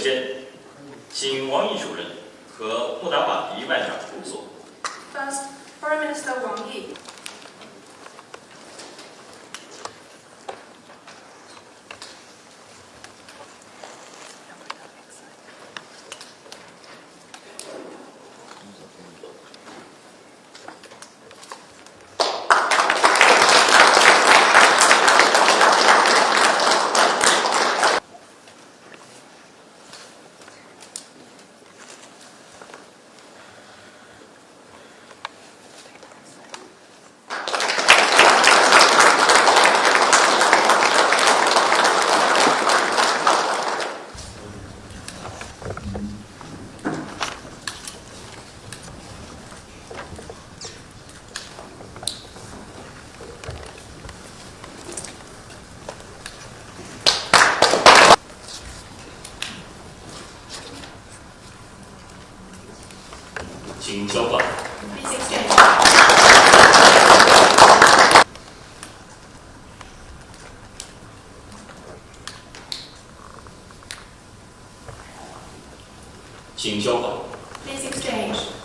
先，请王毅主任和穆达瓦迪外长入座。 First, Foreign Minister Wang Yi. 请交换。 Please exchange. 请交换。 Please exchange.